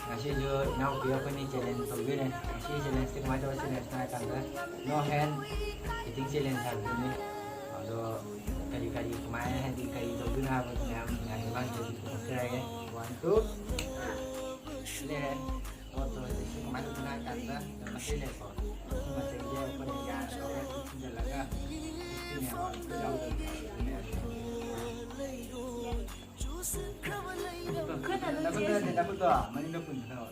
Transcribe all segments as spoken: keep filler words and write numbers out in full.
ꯉꯁꯤꯁꯨ ꯏꯅꯥꯎꯄꯤ ꯑꯩꯈꯣꯏꯅꯤ ꯆꯦꯂꯦꯟꯖ ꯇꯧꯗꯣꯏꯅꯦ꯫ ꯉꯁꯤ ꯆꯦꯂꯦꯟꯖꯁꯤ ꯀꯃꯥꯏꯅ ꯇꯧꯕ ꯆꯦꯂꯦꯟꯖꯅꯣ ꯍꯥꯏ ꯀꯥꯟꯗ, ꯅꯣ ꯍꯦꯟ ꯏꯇꯤꯡ ꯆꯦꯂꯦꯟꯖ ꯍꯥꯏꯕꯗꯨꯅꯤ꯫ ꯑꯗꯣ ꯀꯔꯤ ꯀꯔꯤ ꯀꯃꯥꯏꯅ, ꯍꯥꯏꯗꯤ ꯀꯔꯤ ꯇꯧꯗꯣꯏꯅꯣ ꯍꯥꯏꯕꯗꯨ ꯃꯌꯥꯝ ꯉꯥꯏꯕ ꯃꯥꯡꯗꯦ ꯍꯧꯖꯤꯛ ꯄꯨꯊꯣꯛꯆꯔꯒꯦ꯫ One, two. ꯂꯩꯔꯦ꯫ ꯄꯣꯠꯇꯣ ꯍꯧꯖꯤꯛꯁꯤ ꯀꯃꯥꯏꯅ ꯇꯧꯗꯣꯏꯅꯣ ꯍꯥꯏ ꯀꯥꯟꯗ, ꯃꯁꯤ ꯂꯩꯀꯣ꯫ ꯃꯁꯤ ꯃꯆꯩꯁꯦ ꯑꯩꯈꯣꯏꯅ ꯌꯥꯔ ꯇꯧꯔꯒ ꯊꯤꯟꯖꯤꯜꯂꯒ ꯄꯤꯅꯦꯕ꯫ ꯌꯥꯎꯗꯕꯅꯦ꯫ ꯅꯈꯨꯠꯇ ꯅꯠꯇꯦ, ꯅꯈꯨꯠꯇꯣ ꯃꯅꯤꯡꯗ ꯄꯨꯟꯒꯗꯕ꯫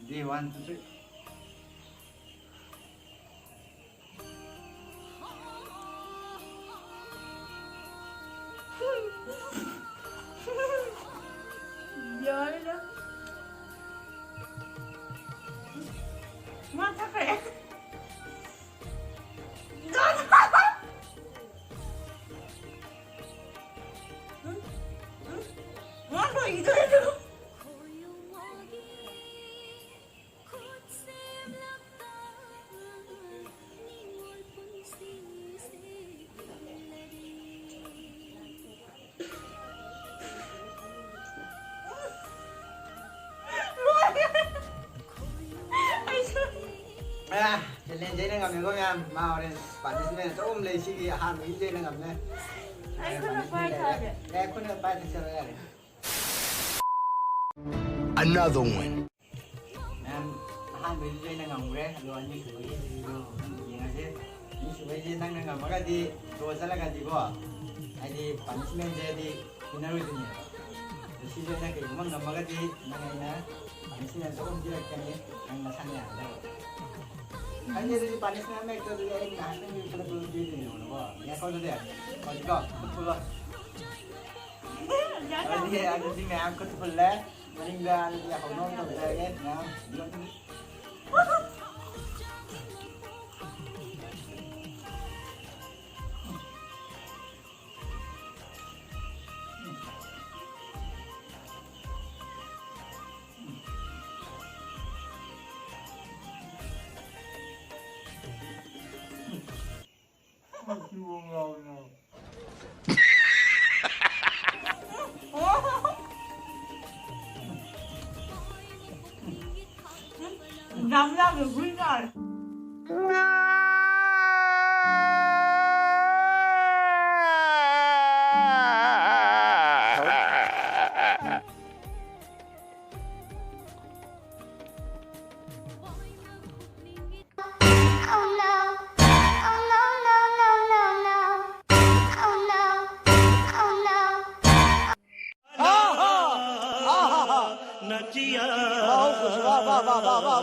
ꯗꯤ ꯋꯥꯟ, ꯇꯨ, ꯊ꯭ꯔꯤ꯫ ꯌꯥꯔꯦꯗ꯫ ꯃꯥ ꯊꯛꯈ꯭ꯔꯦ꯫ ꯃꯥ ꯂꯣꯏꯈꯤꯗꯣꯔꯦ꯫ ꯑꯥ, ꯆꯦꯂꯦꯟꯖ ꯑꯩꯅ ꯉꯝꯃꯦꯀꯣ ꯃꯌꯥꯝ꯫ ꯃꯥ ꯍꯣꯔꯦꯟ ꯄꯥꯅꯤꯁꯃꯦꯟ ꯑꯆꯧꯕ ꯑꯃ ꯂꯩ꯫ ꯁꯤꯒꯤ ꯑꯍꯥꯟꯕꯒꯤꯁꯦ ꯑꯩꯅ ꯉꯝꯃꯦ꯫ ꯑꯩ ꯈꯨꯠꯅ ꯄꯥꯏ ꯊꯛꯑꯒꯦ꯫ ꯑꯦ, ꯈꯨꯠꯅ ꯄꯥꯏ ꯊꯛꯆꯔꯣ ꯌꯥꯔꯦ꯫ Another one. ꯃꯌꯥꯝ, ꯑꯍꯥꯟꯕꯩꯗꯨꯗꯤ ꯑꯩꯅ ꯉꯝꯈ꯭ꯔꯦ, ꯑꯗꯣ ꯑꯅꯤꯁꯨꯕꯒꯤꯗꯨꯁꯨ ꯌꯦꯡꯉꯁꯦ꯫ ꯑꯅꯤꯁꯨꯕꯩꯁꯦ ꯅꯪꯅ ꯉꯝꯃꯒꯗꯤ, ꯗ꯭ꯔꯣ ꯆꯠꯂꯒꯗꯤꯀꯣ, ꯍꯥꯏꯗꯤ ꯄꯥꯅꯤꯁꯃꯦꯟꯁꯦ ꯍꯥꯏꯗꯤ ꯄꯤꯅꯔꯣꯏꯗꯣꯏꯅꯦꯕ꯫ ꯑꯗꯣ ꯁꯤꯁꯨ ꯑꯩꯅ ꯀꯩꯒꯨꯝꯕ ꯉꯝꯃꯒꯗꯤ, ꯅꯪ ꯑꯩꯅ ꯄꯥꯅꯤꯁꯃꯦꯟ ꯑꯆꯧꯕ ꯑꯃ ꯄꯤꯔꯛꯀꯅꯤ, ꯅꯪ ꯅꯁꯥꯅ ꯌꯥꯒꯗꯕ꯫ ꯈꯪꯗꯦ, ꯑꯗꯨꯗꯤ ꯄꯥꯅꯤꯁꯃꯦꯟ ꯑꯃ ꯍꯦꯛꯇ ꯑꯗꯨꯗꯤ ꯑꯩ ꯉꯥꯏꯍꯥꯛꯇꯪꯒꯤ ꯈꯜꯂꯛꯄꯗ ꯄꯤꯗꯣꯏꯅꯦꯕꯀꯣ꯫ ꯉꯥꯏꯈꯣ ꯑꯗꯨꯗꯤ, ꯍꯧꯖꯤꯛꯀꯣ, ꯈꯨꯠ ꯄꯨꯜꯂꯣ꯫ ꯑꯗꯨꯗꯤ, ꯑꯗꯨꯗꯤ ꯃꯌꯥꯝ ꯈꯨꯠ ꯄꯨꯜꯂꯦ꯫ ꯃꯅꯤꯡꯗ ꯑꯗꯨꯗꯤ ꯍꯧꯅꯕ ꯇꯧꯖꯔꯒꯦ ꯃꯌꯥꯝ꯫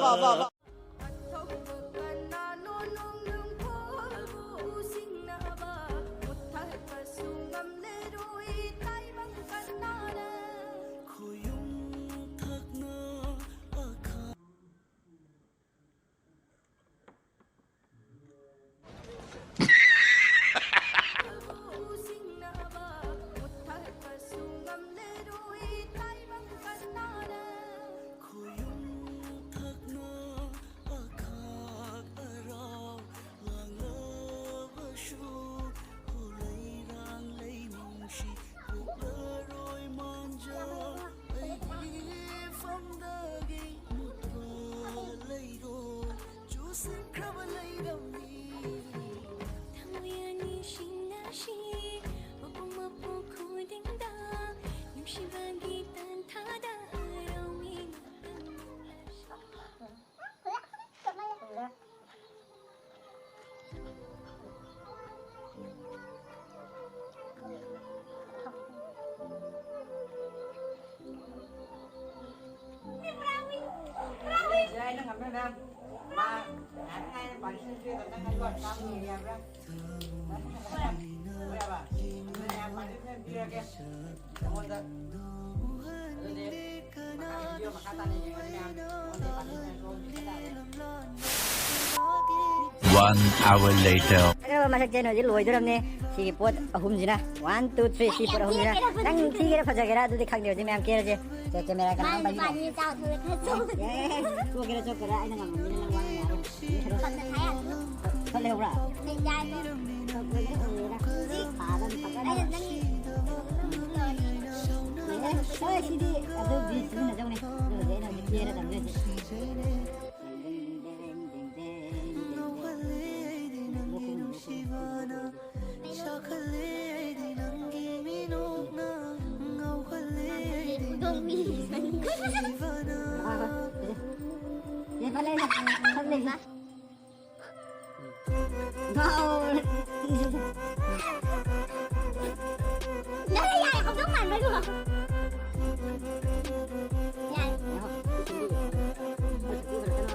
ꯑꯊꯧꯕ ꯀꯅꯥꯅꯣ ꯅꯣꯡ ꯅꯨꯡꯈꯣꯜꯕꯨ ꯁꯤꯡꯅꯕ? ꯃꯨꯠꯊꯠꯄꯁꯨ ꯉꯝꯂꯔꯣꯏ ꯇꯥꯏꯕꯪ ꯀꯅꯥꯅ꯫ ꯈꯣꯌꯨꯝ ꯊꯛꯅ ꯑꯈꯥ ꯁꯤꯡꯅꯕ ꯃꯨꯠꯊꯠꯄꯁꯨ ꯉꯝꯂꯔꯣꯏ ꯇꯥꯏꯕꯪ ꯀꯅꯥꯅ꯫ ꯈꯣꯌꯨꯝ ꯊꯛꯅ ꯑꯈꯥꯛ ꯑꯔꯥꯎ ꯂꯥꯡꯂꯕꯁꯨ ꯍꯨꯂꯩꯔꯥꯡ ꯂꯩꯅꯨꯡꯁꯤ ꯄꯣꯛꯂꯔꯣꯏ ꯃꯥꯟꯖ ꯑꯩꯒꯤ ꯐꯝꯗꯒꯤ ꯃꯨꯠꯄ ꯂꯩꯔꯣꯏ ꯆꯨꯁꯤꯟꯈ꯭ꯔꯕ ꯂꯩꯔꯝꯃꯤ꯫ ꯊꯃꯣꯏ ꯑꯅꯤ ꯁꯤꯡꯅꯁꯤ ꯃꯄꯨꯡ ꯃꯄꯨꯡ ꯈꯨꯗꯤꯡꯗ ꯅꯨꯡꯁꯤꯕꯒꯤ ꯇꯥꯟꯊꯥꯗ ꯍꯔꯥꯎꯃꯤ ꯃꯇꯝ One hour later. ꯑꯗꯣ ꯃꯁꯛꯁꯦ ꯑꯩꯅ ꯍꯧꯖꯤꯛ ꯂꯣꯏꯗꯣꯔꯝꯅꯦ꯫ ꯁꯤꯒꯤ ꯄꯣꯠ ꯑꯍꯨꯝꯁꯤꯅ, one, two, three, ꯁꯤ ꯄꯣꯠ ꯑꯍꯨꯝꯁꯤꯅ ꯅꯪ ꯊꯤꯒꯦꯔꯥ ꯐꯖꯒꯦꯔꯥ ꯑꯗꯨꯗꯤ ꯈꯪꯗꯦ꯫ ꯍꯧꯖꯤꯛ ꯃꯌꯥꯝ ꯀꯦꯔꯁꯦ꯫ ꯁꯦ, ꯀꯦꯃꯦꯔꯥ ꯀꯅꯥ ꯄꯥꯏꯕꯤꯅꯣ? ꯆꯣꯛꯀꯦꯔꯥ ꯆꯣꯛꯀꯦꯔꯥ ꯑꯩꯅ ꯉꯝꯃꯝꯅꯤꯅ ꯅꯪ ꯋꯥ ꯉꯥꯡꯉꯔꯣꯏ꯫ ꯈꯔ ꯂꯩꯍꯧꯕ꯭ꯔꯥ? ꯍꯣꯏ, ꯁꯤꯗꯤ ꯑꯗꯨ ꯕꯤꯁ ꯁꯤꯖꯤꯟꯅꯗꯧꯅꯦ꯫ ꯑꯗꯨ ꯍꯧꯖꯤꯛ ꯑꯩꯅ ꯍꯧꯖꯤꯛ ꯀꯦꯔ ꯊꯝꯗꯣꯏꯁꯦ꯫ ꯌꯦ ꯐꯂꯦ, ꯐꯂꯦ꯫ ꯌꯥꯔꯦ, ꯌꯥꯔꯦ, ꯍꯧꯗꯣꯡ ꯃꯥꯟꯕ ꯂꯨꯍꯣ꯫ ꯌꯥꯔꯦ꯫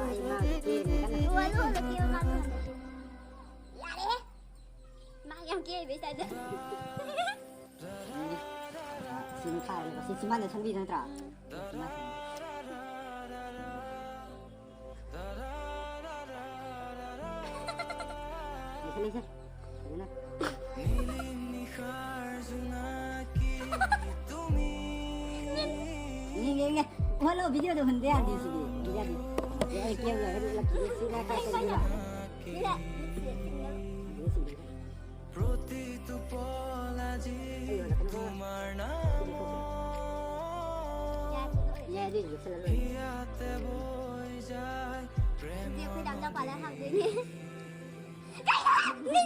ꯁꯤ ꯃꯈꯥ ꯑꯣꯏꯅꯀꯣ꯫ ꯁꯤ ꯆꯤꯝꯕꯥꯟꯗ ꯁꯪꯕꯤꯗꯣ ꯅꯠꯇ꯭ꯔꯥ? ꯆꯤꯝꯕꯥꯟ ꯁꯪꯕꯤ꯫ ꯂꯩꯁꯦ, ꯂꯩꯁꯦ꯫ ꯐꯖꯅ꯫ ꯌꯦꯡꯒꯦ, ꯌꯦꯡꯒꯦ꯫ ꯎꯍꯜꯂꯣ, ꯚꯤꯗꯤꯑꯣꯗꯣ ꯍꯨꯟꯕ ꯌꯥꯗꯦ ꯁꯤꯗꯤ꯫ ꯍꯨꯟꯕ ꯌꯥꯗꯦ꯫ ꯑꯦ, ꯑꯩ ꯀꯦꯕ ꯂꯣꯏꯔꯒ ꯎꯠꯂꯛꯈꯤꯒꯦ꯫ ꯁꯤꯅ ꯀꯥꯏ ꯆꯠꯂꯤꯕ? ꯁꯤꯅ ꯂꯤꯞꯁꯇꯤꯛ ꯁꯤꯡꯅꯕ꯫ ꯑꯗꯨꯗꯤ ꯑꯩꯈꯣꯏ ꯗꯥꯝꯆꯥ ꯄꯥꯜꯂ ꯍꯥꯞꯇꯣꯏꯅꯦ꯫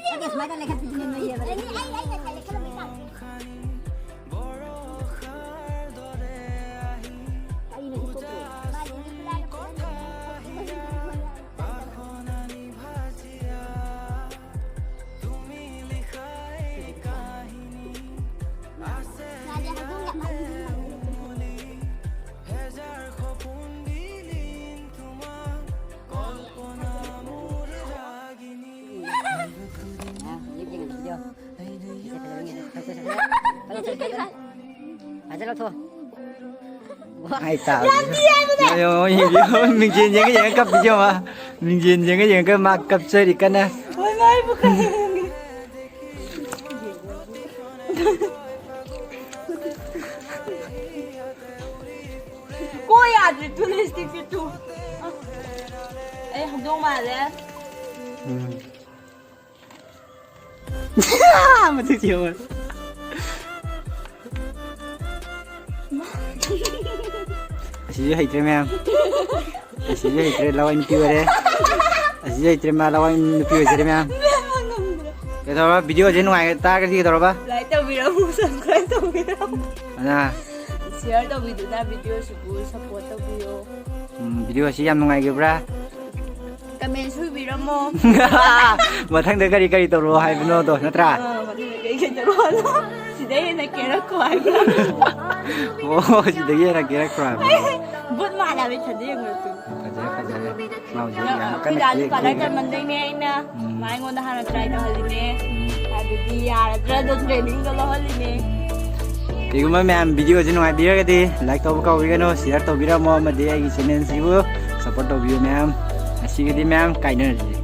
ꯅꯠꯇꯦ, ꯁꯨꯃꯥꯏꯅ ꯂꯩꯈꯠꯄꯤꯗꯨꯅꯦ ꯅꯣꯏ ꯌꯦꯡꯉꯣ꯫ ꯑꯩ, ꯑꯩ, ꯑꯩ ꯉꯁꯥꯏ ꯂꯩꯈꯠꯂꯝꯃꯤ ꯆꯥꯡꯁꯦ꯫ ꯀꯔꯤꯅꯣ ꯍꯤꯞ ꯍꯣꯞꯇꯣ? ꯃꯥꯗꯤ ꯈꯨꯠꯂꯥꯏꯅ ꯐꯖꯅ ꯐꯖꯅ ꯂꯧꯊꯣꯛꯑꯣ꯫ ꯍꯥꯏ ꯇꯥꯕꯅꯤ꯫ ꯌꯥꯝ ꯊꯤ ꯍꯥꯏꯕꯅꯦ꯫ ꯌꯦꯡꯉꯣ, ꯌꯦꯡꯉꯣ, ꯃꯤꯡꯖꯦꯜ ꯌꯦꯡꯉ ꯌꯦꯡꯉ ꯀꯞꯄꯤꯁꯦ ꯌꯦꯡꯉꯣ꯫ ꯃꯤꯡꯖꯦꯜ ꯌꯦꯡꯉ ꯌꯦꯡꯉꯒ ꯃꯥ ꯀꯞꯆꯔꯤ ꯀꯟꯅ꯫ ꯍꯣꯏ, ꯃꯥꯏꯕꯨ ꯀꯔꯤ ꯌꯦꯡꯉꯤ? ꯀꯣ ꯌꯥꯗ꯭ꯔꯦ, ꯇꯨ ꯂꯤꯞꯁꯇꯤꯛꯁꯦ ꯇꯨ꯫ ꯑ, ꯑꯩ ꯍꯧꯗꯣꯡ ꯃꯥꯜꯂꯦ꯫ ꯎꯝ꯫ ꯃꯊꯛ ꯌꯧꯔꯦ꯫ ꯑꯁꯤꯁꯨ ꯍꯩꯇ꯭ꯔꯦ ꯃꯌꯥꯝ꯫ ꯑꯁꯤꯁꯨ ꯍꯩꯇ꯭ꯔꯦ, ꯂꯋꯥꯏ ꯅꯨꯄꯤ ꯑꯣꯏꯔꯦ꯫ ꯑꯁꯤꯁꯨ ꯍꯩꯇ꯭ꯔꯦ, ꯃꯥ ꯂꯋꯥꯏ ꯅꯨꯄꯤ ꯑꯣꯏꯖꯔꯦ ꯃꯌꯥꯝ꯫ ꯀꯩꯗꯧꯔꯕ? ꯚꯤꯗꯤꯑꯣꯁꯦ ꯅꯨꯡꯉꯥꯏ ꯇꯥꯔꯒꯗꯤ ꯀꯩꯗꯧꯔꯕ? Like ꯇꯧꯕꯤꯔꯝꯃꯨ, subscribe ꯇꯧꯕꯤꯔꯝꯃꯨ꯫ ꯑꯗꯨꯅ share ꯇꯧꯕꯤꯗꯨꯅ ꯚꯤꯗꯤꯑꯣꯁꯤꯕꯨ support ꯇꯧꯕꯤꯌꯣ꯫ ꯎꯝ, ꯚꯤꯗꯤꯑꯣꯁꯤ ꯌꯥꯝ ꯅꯨꯡꯉꯥꯏꯈꯤꯕ꯭ꯔꯥ? Comment ꯁꯨ ꯏꯕꯤꯔꯝꯃꯣ꯫ ꯃꯊꯪꯗ ꯀꯔꯤ ꯀꯔꯤ ꯇꯧꯔꯛꯑꯣ ꯍꯥꯏꯕꯅꯣꯗꯣ, ꯅꯠꯇ꯭ꯔꯥ? ꯑꯥ, ꯃꯊꯪꯗ ꯀꯔꯤ ꯀꯔꯤ ꯇꯧꯔꯛꯑꯣ ꯍꯥꯏꯅꯣ? ꯁꯤꯗꯩ ꯍꯦꯟꯅ ꯀꯦꯔꯛꯈꯣ ꯍꯥꯏꯕ꯭ꯔꯥ? ꯑꯣ, ꯁꯤꯗꯒꯤ ꯍꯦꯟꯅ ꯀꯦꯔꯛꯈ꯭ꯔꯣ ꯍꯥꯏꯕ? ꯕꯨꯠ ꯃꯥꯜꯂꯦ ꯍꯥꯏꯕ, ꯏꯊꯟꯗ ꯌꯦꯡꯕꯗ꯫ ꯐꯖꯔꯦ, ꯐꯖꯔꯦ꯫ ꯃꯥ ꯍꯧꯖꯤꯛ ꯌꯥꯝ ꯀꯟꯅ ꯑꯩꯈꯣꯏ ꯗꯥꯁꯨ ꯀꯦꯔꯛꯈꯤꯕ꯫ Parlour ꯇꯝꯃꯟꯗꯣꯏꯅꯦ ꯑꯩꯅ꯫ ꯎꯝ꯫ ꯃꯥ ꯑꯩꯉꯣꯟꯗ ꯍꯥꯟꯅ try ꯇꯧꯍꯜꯂꯤꯅꯦ꯫ ꯎꯝ꯫ ꯑꯗꯨꯗꯤ ꯌꯥꯔꯗ꯭ꯔꯥ? ꯑꯗꯣ ꯇ꯭ꯔꯦꯅꯤꯡꯗꯣ ꯂꯧꯍꯜꯂꯤꯅꯦ꯫ ꯀꯩꯒꯨꯝꯕ ꯃꯌꯥꯝ ꯚꯤꯗꯤꯑꯣꯁꯤ ꯅꯨꯡꯉꯥꯏꯕꯤꯔꯒꯗꯤ ꯂꯥꯏꯛ ꯇꯧꯕ ꯀꯥꯎꯕꯤꯒꯅꯨ, ꯁꯤꯌꯔ ꯇꯧꯕꯤꯔꯝꯃꯣ, ꯑꯃꯗꯤ ꯑꯩꯒꯤ ꯆꯦꯅꯦꯜꯁꯤꯕꯨ ꯁꯞꯄꯣꯔꯠ ꯇꯧꯕꯤꯌꯨ ꯃꯌꯥꯝ꯫ ꯉꯁꯤꯒꯤꯗꯤ ꯃꯌꯥꯝ ꯀꯥꯏꯅꯔꯁꯤ꯫